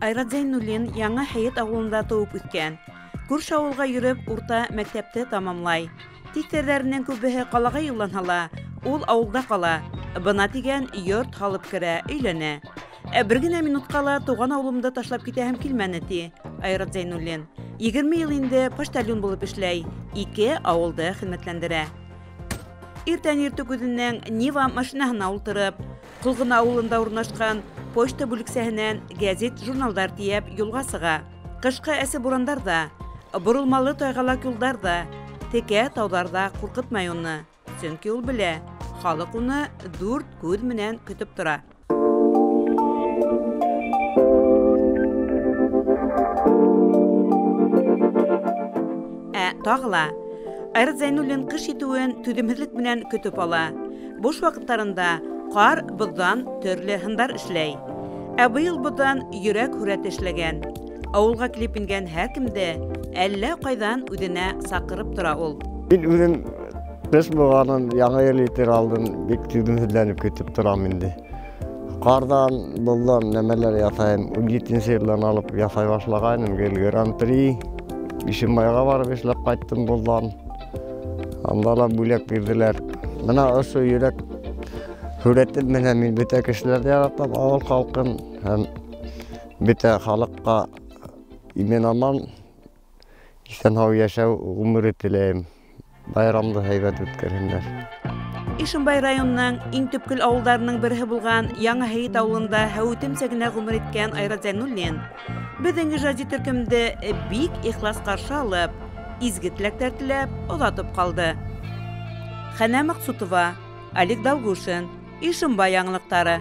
Айрат Зәйнуллин Яңы Һәйет ауылында тыуып үҫкән. Күрше ауылға йөрөп, урта мәктәпте тамамлай. Тиҫтәрҙәренең күбеһе ҡалаға юлланһа ла, ул ауылда ҡала. Бына тигән йорт һалып керә, өйләнә. Ә бер генә минутҡа ла тыуған ауылымды ташлап китәһем килмәне, ти Айрат Зәйнуллин. 20 йыл инде почтальон булып эшләй, 2 ауылды хеҙмәтләндерә. Иртән иртүк үҙенең Нива машинаһына ултырып, Ҡолғона ауылында урынлашҡан почта бүлексәһенән гәзит-журналдар тейәп юлға сыға. Ҡышҡы әсе бурандар ҙа, боролмалы тайғалаҡ юлдар ҙа, текә тауҙар ҙа ҡурҡытмай уны. Сөнки ул белә, халыҡ уны 4 күҙ менән көтөп тора. Ә тағы ла Айрат Зәйнуллин ҡыш етеүен түҙемһеҙлек менән көтөп ала. Буш ваҡыттарында ҡар, боҙҙан төрлө һындар эшләй. Ә быйыл боҙҙан йөрәк һүрәте эшләгән. Ауылға килеп ингән һәр кемде әллә ҡайҙан үҙенә саҡырып тора ул. Мин үҙем ҡыш булғанын, яңы йыл етер алдын бик түҙемһеҙләнеп көтөп торам инде. Ҡарҙан, боҙҙан нәмәләр яҫайым. 17-нсе йылдан алып яҫай башлағайным. Гел Гран-при, Ишембайға барып эшләп ҡайттым боҙҙан. Анда ла бүләк бирҙеләр. Бына ошо йөрәк һүрәтем менән мин бөтә кешеләрҙе яратам, ауыл халҡын һәм бөтә халыҡҡа имен-аман, иҫән-һау йәшәү ғүмере теләйем. Байрамды һәйбәт үткәрһендәр. Ишембай районының иң төпкөл ауылдарының береһе булған Яңы Һәйет ауылында һәүетемсә генә ғүмер иткән Айрат Зәйнуллин беҙҙең ижади төркөмдө бик ихлас ҡаршы алып, изге теләктәр теләп оҙатып ҡалды. Хәнә Маҡсутова, Олег Долгушин, Ишембай яңылыҡтары.